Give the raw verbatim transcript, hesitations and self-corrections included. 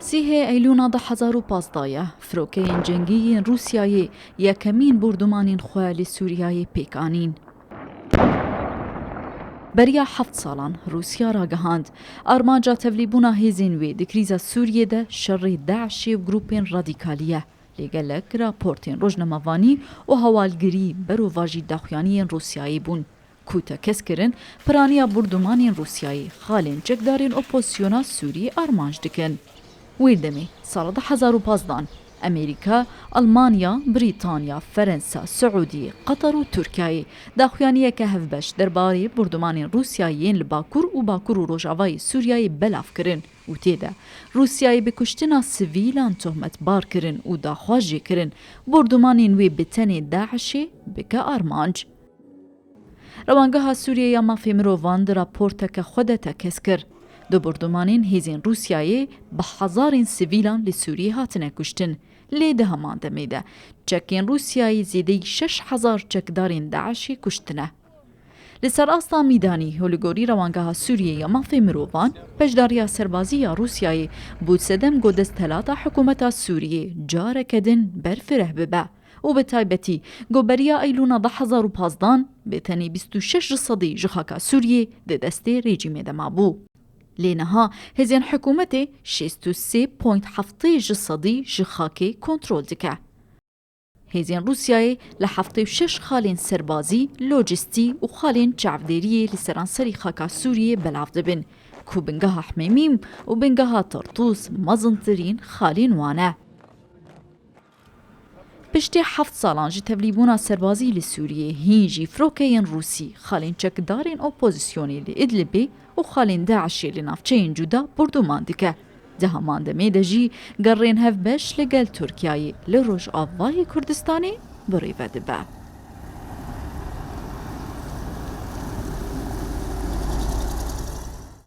Sîhê Eylûna du hezar û pazdeh ye, firokeyên cengî yên Rûsyayê yekemîn bordumanên xwe li Sûriyeyê pêk anîn. Beriya heft salan Rûsya ragihand, armanca tevlîbûna hêzên wê di krîza Sûriyê de şerê DAIŞê û grûpên radîkalî ye. Lê gelek raportên rojnamevanî û hewalgirî berovajî daxuyaniyên Rûsyayê bûn ku tekez kirin piraniya bordumanên Rûsyayê xalên çekdarên opozisyona Sûrî armanc dikin. Wê demê, sala du hezar û pazdeh, Amerîka, Almanya, Brîtanya, Ferensa, Siûdî, Qatar û Tirkiyeyê daxuyaniyeke hevbeş derbarê bordumanên Rûsyayê yên li Bakur û Bakur û Rojavayê Sûriyeyê belav kirin û tê de Rûsyayê bi kuştina sivîlan tohmetbar kirin û daxwaz jê kirin bordumanên wê bi tenê DAIŞê bike armanc. Rewangeha Sûriyê ya Mafê Mirovan di raporteke xwe de tekez kir, di bordumanên hêzên Rûsyayê bi hezarên sivîlan li Sûriyê hatine kuştin, lê di heman demê de çekên Rûsyayê zêdeyî şeş hezar çekdarên DAIŞê kuştine. Li ser asta mîdanî û li gorî Rewangeha Sûriyê ya Mafê Mirovan, beşdariya serbazî ya Rûsyayê bû sedem ku desthilata hikûmeta Sûriyê careke din berfireh bibe û bi taybetî ku beriya Eylûna du hezar û pazdeh bi tenê bîst û şeş ji sedî ji xaka Sûriyê di destê rejîmê de mabû. Lê niha hêzên hikûmetê şêst û sê point heftê ji sedî ji xakê kontrol dike. Hêzên Rûsyayê li heftê û şeş xalên serbazî, lojistî û xalên çavdêriyê li seranserî xaka Sûriyê belav dibin, ku bingeha Hmêmîm û bingeha Tartûs mezintirîn xalên wan e. Piştî heft salan ji tevlîbûna serbazî li Sûriyê, hîn jî firokeyên Rûsî xalên çekdarên opozîsyonê li Idlibê û xalên DAIŞê li navçeyên cuda borduman dike. Di heman demê de jî gerrên hevbeş li gel Tirkiyeyê li Rojavayê Kurdistanê birêve dibe.